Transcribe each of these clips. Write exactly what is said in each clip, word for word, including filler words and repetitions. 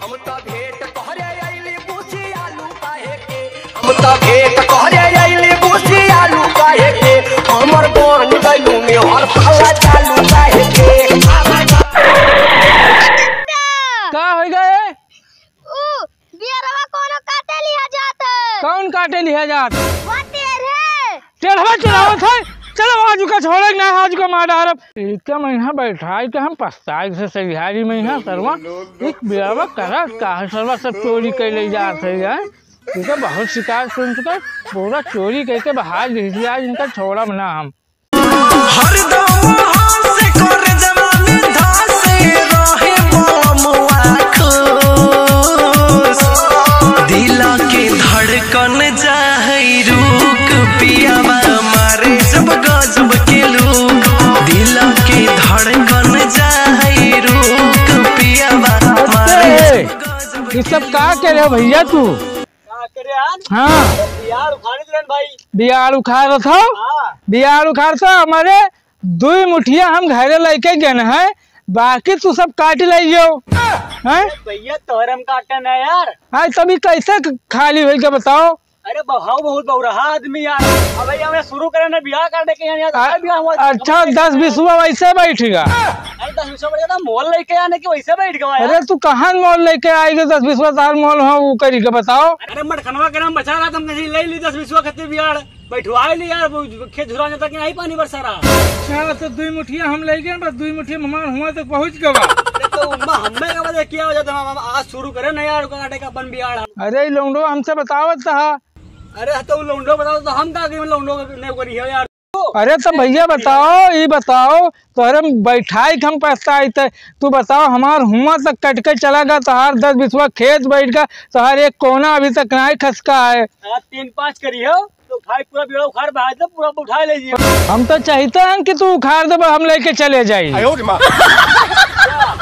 हम त भेंट कहरे अइली पूछी आलू काहे के। हम त भेंट कहरे अइली पूछी आलू काहे के। हमर बन गइलू में हर साला चालू काहे के। का होइ गए? ऊ बियरवा कोनो काटे लिहा जात है। कौन काटे लिहा जात? वो तेरे। टेढ़वा चलावत है। चलो, आज का छोड़े ना, आज का मार डारब। एक महीना बैठाई के हम पछताई से सरियारी में यहाँ सरवा। एक बियरवा करत का है, सरवा सब चोरी कर ले जात है यार। ये तो बहुत शिकायत सुन चुका, पूरा चोरी करके बाहर भेज दिया, आज इनका छोड़ब ना हम। हरदम हंस कर जवानी धासे रहे बलमुआ खुश। दिल के धड़कन चाहे रुक पियावा मारे जब गजब के लूक। दिल के धड़कन चाहे रुक पियावा मारे जब गजब के लूक। ये सब का करे हो भैया तू? का करे हम? हाँ। अरे बियाड़ उखाड़े रहन भाई। बियाड़ उखाड़ रहा था? हाँ। बियाड़ उखाड़ था हमारे दुई मुठिया हम घरे लेके गए हैं, बाकी तू सब काट ले गयो। हैं? भैया तोहर हम काटे ना यार। आज तभी कैसे ख-, खाली होई के बताओ? अरे बहाव बहुत बौरहा आदमी यार। अब भाई हमें शुरू करे ना बियाह करने के यहाँ यार, आ, बियाह हुआ। अच्छा, दस बीसवा वैसे बैठेगा। अरे दस बीसवा बैठ जाता, मोल लेके आने की वैसे बैठ गवा यार। अरे तू कहाँ मोल लेके आएगा? दस बीसवा तार मोल हो वो करी के बताओ। अरे मटखनवा के नाम बचा रहा, तुम कहीं ले ली दस बीसवा खत्ती बियाड़। बैठवाए ले यार, वो खेत झुरा जाता कि नहीं पानी बरसा रहा। अच्छा, तो दुई मुठिया हम ले गए, बस दुई मुठिया में हमार हुआ तक पहुँच गवा। अरे तो उम्मा हमें का वजह किया वजह तो हम आज शुरू करे ना यार, ओका काटे का अपन बियाड़ हम। अरे ई लौंडो हमसे बतावत था। अरे तो लौंडो बताओ तो हम का करें, लौंडो ने करी है यार। अरे तो भैया बताओ, ई बताओ, तोहरे बैठाई के हम पछताइत है। तू बताओ, हमार हुआ तक कट के चला गया, तोहार दस बीसवा खेत बैठ गया, तोहार एक कोना अभी तक नहीं खसका है। हाँ, तीन पाँच करी हो। तो उठाई पूरा बियाड़ उखाड़ बहा दे, पूरा उठा ले जी। हम तो चाहते हैं कि तू उखाड़ दे, पर हम लेके चले जाई। आयो रे माँ।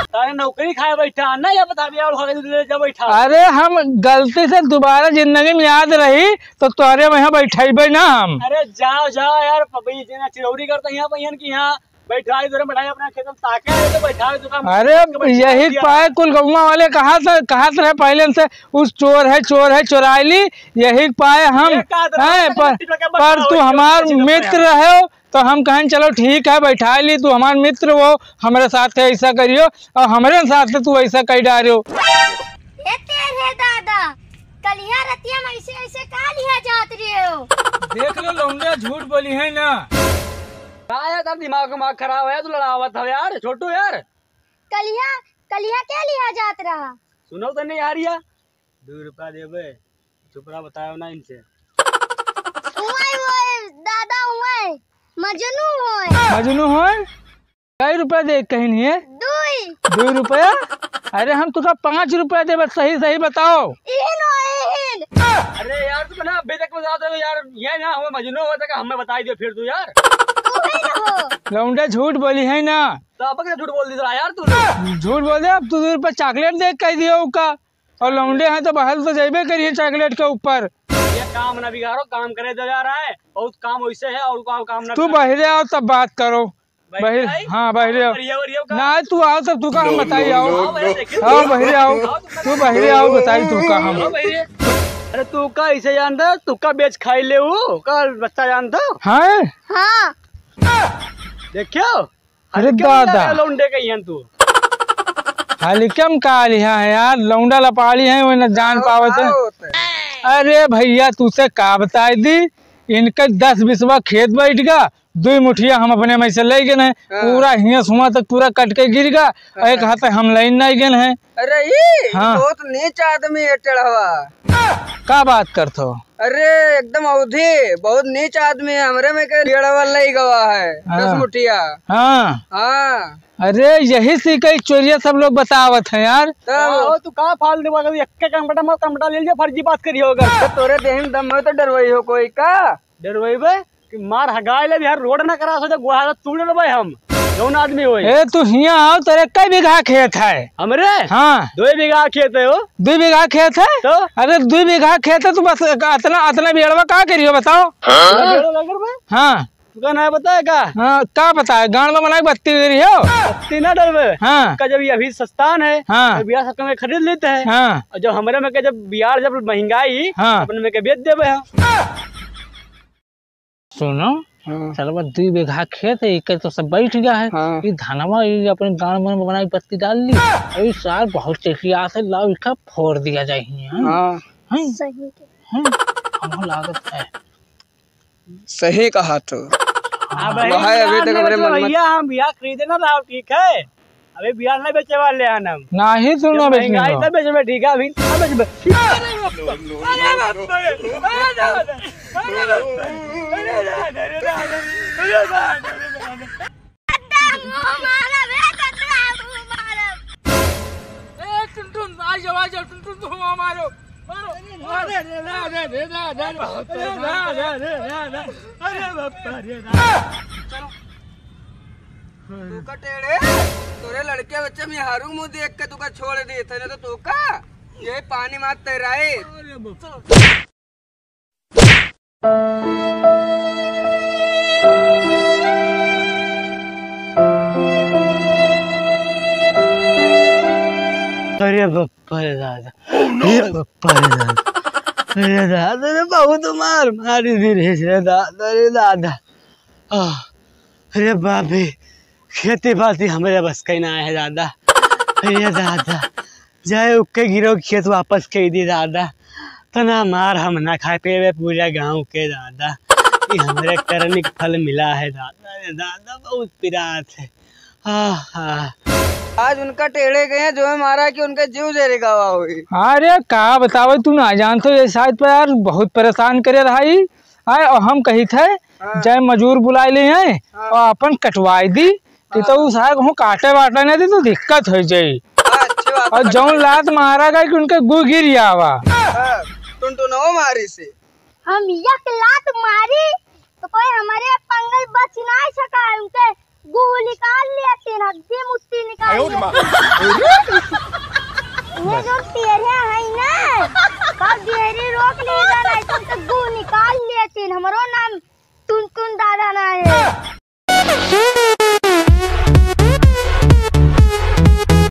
तारे नौकरी खाए बैठा ना, या बता बियाड़ उखाड़ के ले जा बैठा। अरे हम गलती से दोबारा जिंदगी में याद रही तो तोरे में यहाँ बैठेबे ना हम। अरे जाओ जाओ यार, पबई जेना चिरौरी करता यहाँ पहियन की यहाँ। बैठाई तोरे, बैठाई अपना खेत में ताके है तो बैठाई तो काम अरे करके बैठाई यही दिया। पाए कुल गौवा वाले कहा था, कहा रहे पहले से उस चोर है, चोर है, चोराई ली। यही पाए हम ये कहा था, हैं, पर, टिकट के पर बता तू वही हमार चोर है, मित्र रहे हो, तो हम कहें चलो ठीक है, बैठा ली, तू हमार मित्र हो, हमरे साथ ऐसा करियो और हमरे साथ तू ऐसा कह डारियो। ए तेरे दादा, कलिया रतिया में ऐसे, ऐसे का लिहा जात रहे हो? देख लो लौंडा झूठ बोली है ना। का यार, तार दिमाग, दिमाग खराब है, तू लड़ावत हो यार, छोटू यार। कलिया, कलिया क्या लिहा जात रहा? सुनो तो नहीं आ रही है। दो रुपया देबे, चुप रहा, बताओ ना इनसे। ओए, ओए, दादा, ओए, मजनू होए। मजनू होए? कई रुपया दे कहीं नहीं है? दुई। दुई रुपया? अरे हम तुका पाँच रुपया देबे, सही सही बताओ। इहिन हो, इहिन। अरे यार, तुम ना अभी तक बता दो यार, ये ना हो मजनू हो तक हमें बताई दियो फिर तू यार। तू ही ना हो। लौंडे झूठ बोली है ना? तो अब क्या झूठ बोल दी यार तू? झूठ बोल दे, अब तू दुई रुपया चॉकलेट दे कह दियो का। और लौंडे हैं तो बहल तो जइबे करिए चॉकलेट के ऊपर। ये काम ना बिगाड़ो, काम करे दो जा रहा है, बहुत काम वैसे है और काम, काम ना तू बिगाड़ो। बहिरे आओ तब बात करो। बहिरे बहिरे आई? हाँ, बहिरे आओ। बहिरे आओ, बहिरे आओ, का? ना, तू आओ तब तू का हम बताई आओ। आओ, बहिरे देखिए। आओ, बहिरे आओ। आओ, तू तू बहिरे आओ, बताई तू का हम। आओ, बहिरे। अरे तू का इसे जानता है? तू का बेच खाई ले वो? का बच्चा जानता हो? हाँ? हाँ। देखियो? अरे हल्के में दादा। लगा लौंडे कहियन तू। हल्के में का लिहा है यार, लौंडा लपाड़ी है, वो न जान पावत है। अरे भैया, तू से का बताई दी, इनके दस बीसवा खेत बैठ गया, दुई मुठिया हम अपने में से ले गए हैं, हाँ। पूरा हियाँ सुआ तक पूरा कट के गिर गया, हाँ। एक हाथ हम लाइन नहीं गए हैं। अरे ई हाँ। बहुत नीच आदमी है टेढ़वा। का बात करत हो? अरे एकदम अवधी, बहुत नीच आदमी है, हमरे में के टेढ़वा ले गवा है, हाँ। दस मुठिया। हाँ। हाँ। अरे यही से कई चोरिया सब लोग बतावत हैं यार। तब हाँ, तू का फाल देवा, एक के कनपटा में कनपटा ले लिया, फर्जी बात करी होगा। तो तोरे देह में दम है तो डरवाई हो कोई का? डरवाई बे? कि मार हगाए ले भी हर रोड ना करा सो, गोहा तो तू डरवाई हम, जौन आदमी होई। ए, तू हियाँ आओ, तेरे कई बीघा खेत है? हमरे? हाँ। दो बीघा खेत है हो। दो बीघा खेत है? तो? अरे दो बीघा खेत है, तू बस अतना, अतना बियड़वा का करियो बताओ? हाँ? बियड़वा का करबे? हाँ। तुका ना बताए का? हाँ, का बताए? गाँड़ में बनाई बत्ती दे रही हो? बत्ती ना डरबे। हाँ। का जब ये अभी सस्तान है, हाँ। तो बियार सबके में खरीद लेते हैं। हाँ। और जब हमरे में के जब बियार जब महंगाई, हाँ। अपने में के बेच देबे हम। सुनो, हाँ। चलबा दुई बीघा खेत है, इके तो सब बैठ गया है। हाँ। ई धनवा, ई अपने गाँड़ में बनाई बत्ती डाल ली। अभी सार बहुत चेचिया से लाओ, इका फोड़ दिया जाए हियाँ। हाँ। हैं? सही के। हैं? हमको लागत है। सही कहा तू। अब वहाँ अभी तक हमरे मन में भैया, हम बियार खरीदे ना लाओ, ठीक है? अबे बियार नहीं बेचे वाले हैं हम। नहीं, तू ये ना बेचने महंगाई हो। तब बेचबे, ठीक है, अभी ना बेचबे। अरे बाप रे, अरे बाप रे, अरे दादा, अरे दादा, अरे दादा, अरे दादा, अरे दादा। ए, टुनटुन, आ जाओ, आ जाओ, टुनटुन, तुम हमारो। अरे, अरे, अरे, अरे, अरे, अरे, अरे, अरे, अरे, अरे, अरे, अरे, बाप रे, अरे। चलो। तू का टेढ़े, तोरे लड़के बच्चे मेहरू मुँह देख के तू का छोड़ दे थे, ना तो तू का, ये पानी मार तैराए। अरे बाप। चलो। अरे बप्पा रे दादा, अरे बप्पा रे दादा, अरे दादा रे, बहुत मार मारी दी रे, रे दादा रे दादा। आह, अरे बाप रे, खेती बाती हमरे बस के ना है दादा। अरे दादा, जाए उके गिरो खेत वापस कई दी दादा। तना मार हम ना खाए पेबे पूरा गाँव के दादा। ई हमरे करनी के फल मिला है दादा। अरे दादा, बहुत पिरात है। आह, आह। आज उनका टेढ़े गए हैं, जो है मारा कि उनका जीव जरे गवा हुई। अरे का बतावे, तू ना जानतो ये शायद पर यार बहुत परेशान करे रहा ई। आए, और हम कही थे, हाँ। जय मजूर बुलाए ले आए हाँ। और अपन कटवाई दी, कि तो हाँ। उ साहब कहूँ काटे वाटे ना दे तो दिक्कत हो जाई। हाँ, अच्छी बात है, और जौन कटवाई। लात मारा गया कि उनके गु गिर आवा। हाँ, टुनटुनो मारी से। हम एक लात मारी तो कोई हमारे पंगल बच ना सका, उनके गु निकाल लेतीन, हड्डी मुट्ठी निकाल आयो रे माँ। लेतीन। ये जो टेढ़े हैं ना, सब डेहरी रोक ली ना, नहीं तो उनके गु निकाल लेतीन। हमरो नाम टुनटुन दादा ना है।